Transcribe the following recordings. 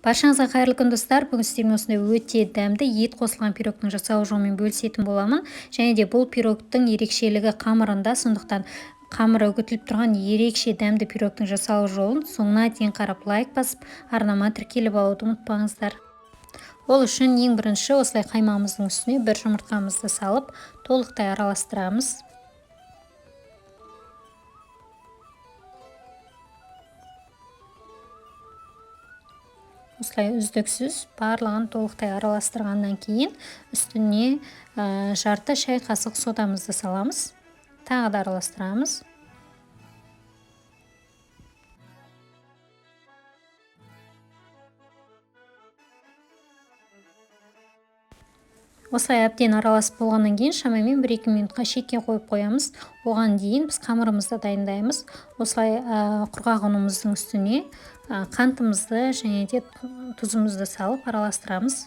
Баршаңызға қайырлы күн, достар! Бүгін сіздермен осындай өте дәмді ет қосылған пирогтың жасалу жолымен бөлісетін боламын. Және де бұл пирогтың ерекшелігі қамырында, сондықтан қамыры үгітіліп тұрған ерекше дәмді пирогтың жасалу жолын соңына дейін қарап, лайк басып, арнама тіркеліп алуды ұмытпаңыздар. Ол үшін ең бірінші осылай қаймағымыздың үстіне бір жұмыртқамызды салып, толықтай араластырамыз. Осылай үздіксіз барлығын толықтай араластырғаннан кейін үстіне жарты шай қасық содамызды саламыз. Тағы да араластырамыз. Осылай әбден араласып болғаннан кейін шамамен 1-2 минутқа шетке қойып қоямыз. Оған дейін біз қамырымызды дайындаймыз. Осылай құрғақ ұнымыздың үстіне қантымызды және де тұзымызды салып араластырамыз.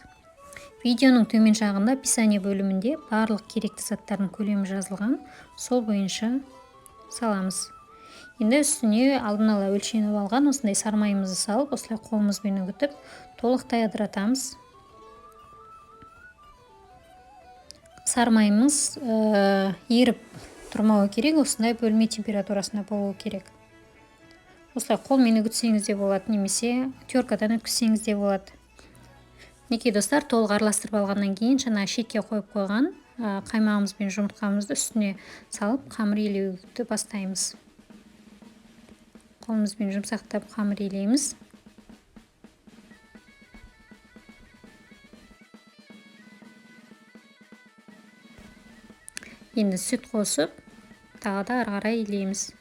Видеоның төмен жағында, описание бөлімінде барлық керекті заттардың көлемі жазылған, сол бойынша саламыз. Енді үстіне алдын ала өлшеніп алған осындай сармайымызды салып, осылай қолымызбен үгітіп, толықтай ыдыратамыз. Сармайымыз еріп тұрмауы керек, осындай бөлме температурасында болуы керек. Осылай қолмен үгітсеңіз де болады немесе теркадан өткізсеңіз де болады. Мінекей, достар, толық араластырып алғаннан кейін жаңа шетке қойып қойған қаймағымыз бен жұмыртқамызды үстіне салып, қамыр илеуді бастаймыз. Қолымызбен жұмсақтап қамыр илейміз. Енді сүт қосып, тағы да ары қарай илейміз.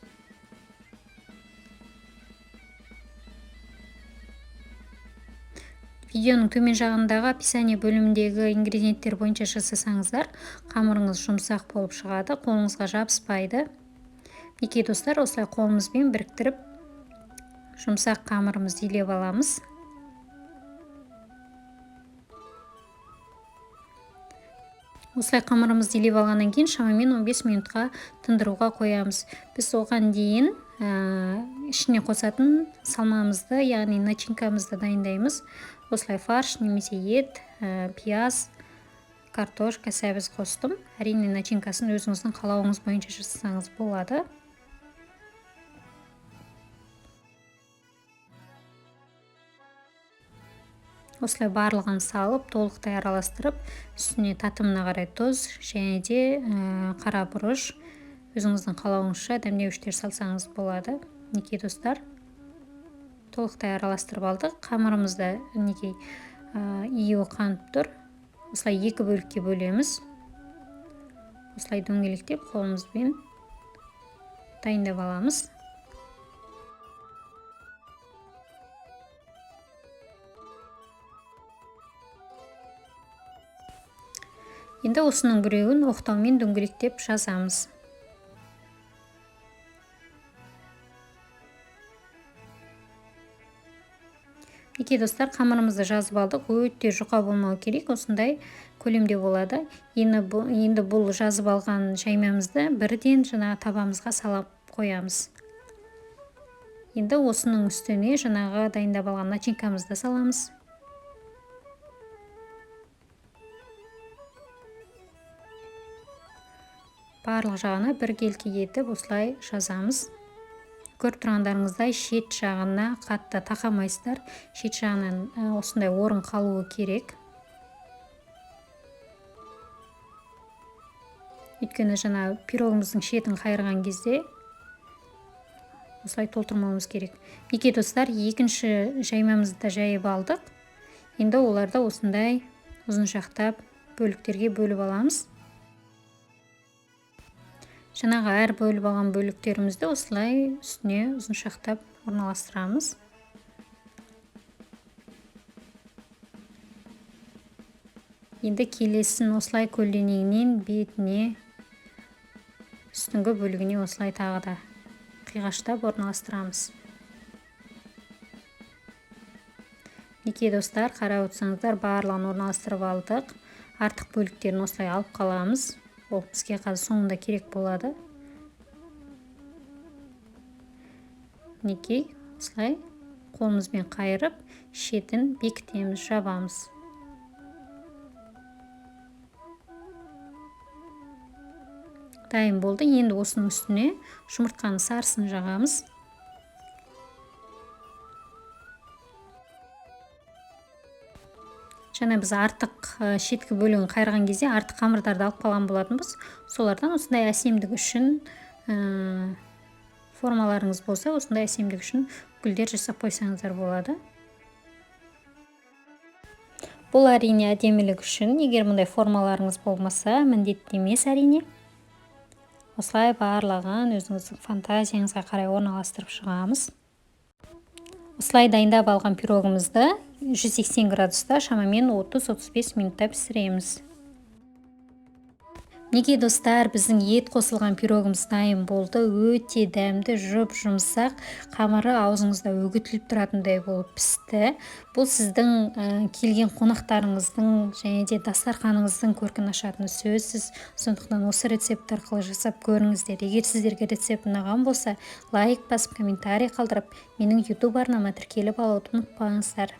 Видеоның төмен жағындағы описание бөліміндегі ингредиенттер бойынша жасасаңыздар, қамырыңыз жұмсақ болып шығады, қолыңызға жабыспайды. Мінекей, достар, осылай қолымызбен біріктіріп, жұмсақ қамырымызды илеп аламыз. Осылай қамырымызды илеп алғаннан кейін шамамен 15 минутқа тындыруға қоямыз. Біз оған дейін ішіне қосатын салмамызды, яғни начинкамызды дайындаймыз. Осылай фарш немесе ет, пияз, картошка, сәбіз қостым. Әрине, начинкасын өзіңіздің қалауыңыз бойынша жасасаңыз болады. Осылай барлығын салып, толықтай араластырып, үстіне татымына қарай тұз және де қара бұрыш, өзіңіздің қалауыңызша дәмдеуіштер салсаңыз болады. Мінекей, достар, толықтай араластырып алдық. Қамырымыз да, мінекей, июі қанып тұр. Осылай екі бөлікке бөлеміз. Осылай дөңгелектеп, қолымызбен дайындап аламыз. Енді осының біреуін оқтаумен дөңгелектеп жазамыз. Мінекей, достар, қамырымызды жазып алдық. Өте жұқа болмау керек, осындай көлемде болады. Енді бұл жазып алған жаймамызды бірден жаңа табамызға салып қоямыз. Енді осының үстіне жаңағы дайындап алған начинкамызды саламыз. Барлық жағына біркелкі етіп осылай жазамыз. Көріп тұрғандарыңыздай, шет жағына қатты тақамайсыздар. Шет жағынан осындай орын қалуы керек. Өйткені жаңа пирогымыздың шетін қайырған кезде осылай толтырмауымыз керек. Мінекей, достар, екінші жаймамызды да жайып алдық. Енді оларды осындай ұзыншақтап бөліктерге бөліп аламыз. Жаңағы әр бөліп алған бөліктерімізді осылай үстіне ұзыншақтап орналастырамыз. Енді келесін осылай көлденеңінен бетіне, үстіңгі бөлігіне осылай тағы да қиғаштап орналастырамыз. Мінекей, достар, қарап отырсаңыздар, барлығын орналастырып алдық. Артық бөліктерін осылай алып қаламыз. Ол бізге қазір соңында керек болады. Мінекей, осылай Қолымызбен қайырып, шетін бекітеміз, жабамыз. Дайын болды. Енді осының үстіне жұмыртқаның сарысын жағамыз. Жаңа біз артық шеткі бөлігін қайырған кезде артық қамырдарды алып қалған болатынбыз. Солардан осындай әсемдік үшін, формаларыңыз болса, осындай әсемдік үшін гүлдер жасап қойсаңыздар болады. Бұл әрине әдемілік үшін, егер мұндай формаларыңыз болмаса, міндетті емес әрине. Осылай барлығын өзіңіздің фантазияңызға қарай орналастырып шығамыз. Осылай дайындап алған пирогымызды 180 градуста шамамен 30-35 минутта пісіреміз. Мінекей, достар, біздің ет қосылған пирогымыз дайын болды. Өте дәмді, жұп-жұмсақ, қамыры аузыңызда үгітіліп тұратындай болып пісті. Бұл сіздің келген қонақтарыңыздың және де дастарханыңыздың көркін ашатыны сөзсіз. Сондықтан осы рецепт арқылы жасап көріңіздер. Егер сіздерге рецепт ұнаған болса, лайк басып, комментарий қалдырып, менің YouTube арнама тіркеліп алуды ұмытпаңыздар.